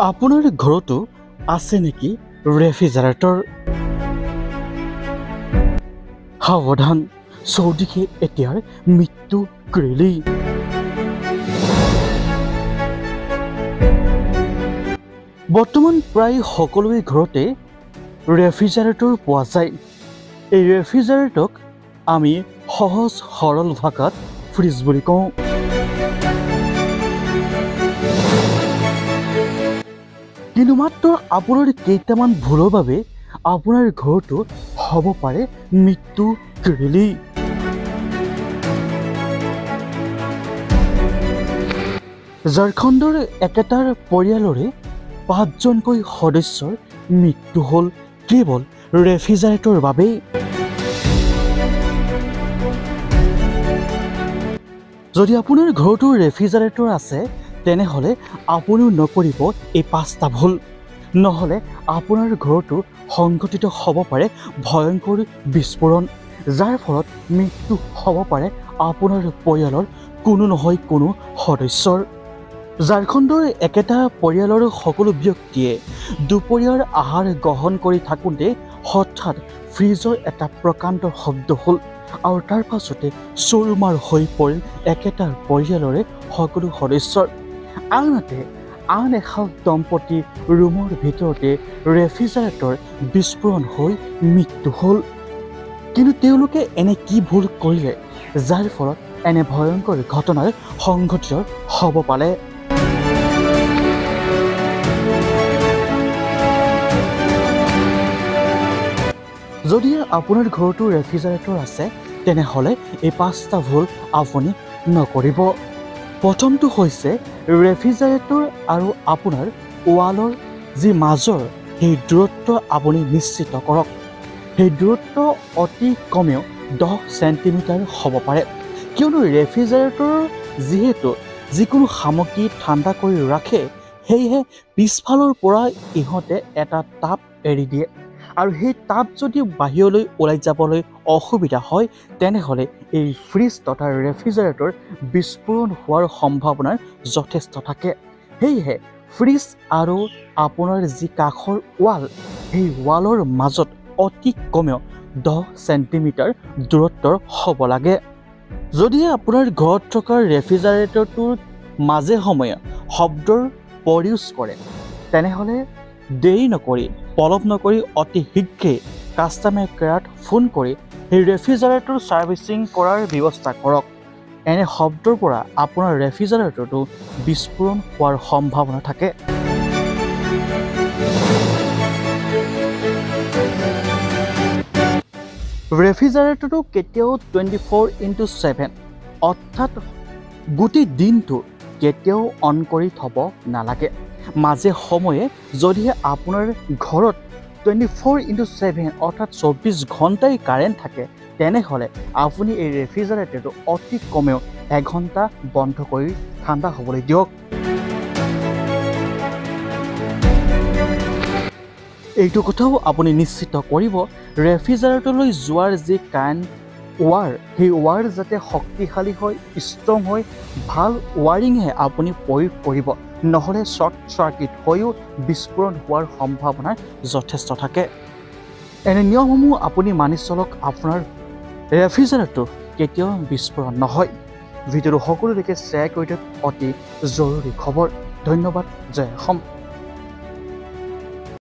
আপোনাৰ ঘৰতো আছে নেকি ৰেফ্ৰিজাৰেটৰ? সাৱধান, চৌদিশে এতিয়াৰ মৃত্যু গ্ৰেলি। বৰ্তমান প্ৰায় সকলোৰে ঘৰতে ৰেফ্ৰিজাৰেটৰ পোৱা যায়। এই ৰেফ্ৰিজাৰেটৰক আমি সহজ সৰল ভাষাত ফ্ৰিজ বুলি কওঁ। কিন্তু মাত্ৰ আপোনাৰ কেইটামান ভুলৰ বাবে আপোনাৰ ঘৰটো হ'ব পাৰে মৃত্যু গ্ৰেলি। ঝাৰখণ্ডৰ একেটাৰ পৰিয়ালৰে পাঁচজনকৈ সদস্যৰ মৃত্যু হ'ল কেৱল ৰেফ্ৰিজাৰেটৰ বাবেই। যদি আপোনাৰ ঘৰতো ৰেফ্ৰিজাৰেটৰ আছে তেনেহ'লে আপুনিও নকৰিব এই পাঁচটা ভুল, নহ'লে আপোনাৰ ঘৰতো সংঘটিত হ'ব পাৰে ভয়ংকৰ বিস্ফোৰণ, যাৰ ফলত মৃত্যু হ'ব পাৰে আপোনাৰ পৰিয়ালৰ কোনো নহয় কোনো সদস্যৰ। ঝাৰখণ্ডৰ একেটা পৰিয়ালৰ সকলো ব্যক্তিয়ে দুপৰীয়াৰ আহাৰ গ্ৰহণ কৰি থাকোঁতে হঠাৎ ফ্ৰিজৰ এটা প্ৰকাণ্ড শব্দ হ'ল আৰু তাৰ পাছতে চুৰমাৰ হৈ পৰিল একেটা পৰিয়ালৰে সকলো সদস্যৰ। আনহাতে আন এহাল দম্পতী ৰুমৰ ভিতৰতে ৰেফ্ৰিজাৰেটৰ বিস্ফোৰণ হৈ মৃত্যু হ'ল। কিন্তু তেওঁলোকে এনে কি ভুল কৰিলে যাৰ ফলত এনে ভয়ংকৰ ঘটনাৰ সংঘটিত হ'ব পাৰে? যদি আপোনাৰ ঘৰতো ৰেফ্ৰিজাৰেটৰ আছে তেনেহ'লে এই পাঁচটা ভুল আপুনি নকৰিব। প্ৰথমটো হৈছে ৰেফ্ৰিজাৰেটৰ আৰু আপোনাৰ ৱালৰ যি মাজৰ সেই দূৰত্ব আপুনি নিশ্চিত কৰক। সেই দূৰত্ব অতি কমেও 10 চেণ্টিমিটাৰ হ'ব পাৰে, কিয়নো ৰেফ্ৰিজাৰেটৰ যিহেতু যিকোনো সামগ্ৰী ঠাণ্ডা কৰি ৰাখে, সেয়েহে পিছফালৰ পৰা ইহঁতে এটা তাপ এৰি দিয়ে আৰু সেই তাপ যদি বাহিৰলৈ ওলাই যাবলৈ অসুবিধা হয় তেনেহ'লে এই ফ্ৰিজ তথা ৰেফ্ৰিজাৰেটৰ বিস্ফোৰণ হোৱাৰ সম্ভাৱনা যথেষ্ট থাকে। সেয়েহে ফ্ৰিজ আৰু আপোনাৰ যি কাষৰ ৱাল, সেই ৱালৰ মাজত অতি কমেও 10 চেণ্টিমিটাৰ দূৰত্বৰ হ'ব লাগে। যদি আপোনাৰ ঘৰত থকা ৰেফ্ৰিজাৰেটৰটোৰ মাজে সময়ে শব্দৰ প্ৰডিউচ কৰে তেনেহ'লে দেৰি নকৰি, পলম নকৰি অতি শীঘ্ৰেই কাষ্টমাৰ কেয়াৰত ফোন কৰি সেই ৰেফ্ৰিজাৰেটৰ ছাৰ্ভিচিং কৰাৰ ব্যৱস্থা কৰক। এনে শব্দৰ পৰা আপোনাৰ ৰেফ্ৰিজাৰেটৰটো বিস্ফোৰণ হোৱাৰ সম্ভাৱনা থাকে। ৰেফ্ৰিজাৰেটৰটো কেতিয়াও 24x7 অৰ্থাৎ গোটেই দিনটো কেতিয়াও অন কৰি থ'ব নালাগে। মাজে সময়ে যদিহে আপোনাৰ ঘৰত 24x7 অৰ্থাৎ 24 ঘণ্টাই কাৰেণ্ট থাকে তেনেহ'লে আপুনি এই ৰেফ্ৰিজাৰেটৰটো অতি কমেও 1 ঘণ্টা বন্ধ কৰি ঠাণ্ডা হ'বলৈ দিয়ক। এইটো কথাও আপুনি নিশ্চিত কৰিব ৰেফ্ৰিজাৰেটৰলৈ যোৱাৰ যি কাৰেণ্ট ৱাৰ, সেই ৱাৰ যাতে শক্তিশালী হয়, ষ্ট্ৰং হয়, ভাল ৱাৰিংহে আপুনি প্ৰয়োগ কৰিব, নহ'লে শ্বৰ্ট চাৰ্কিট হৈও বিস্ফোৰণ হোৱাৰ সম্ভাৱনা যথেষ্ট থাকে। এনে নিয়মসমূহ আপুনি মানি চলক, আপোনাৰ ৰেফ্ৰিজাৰেটৰটো কেতিয়াও বিস্ফোৰণ নহয়। ভিডিঅ'টো সকলোলৈকে শ্বেয়াৰ কৰি দিয়ক, অতি জৰুৰী খবৰ। ধন্যবাদ। জয় অসম।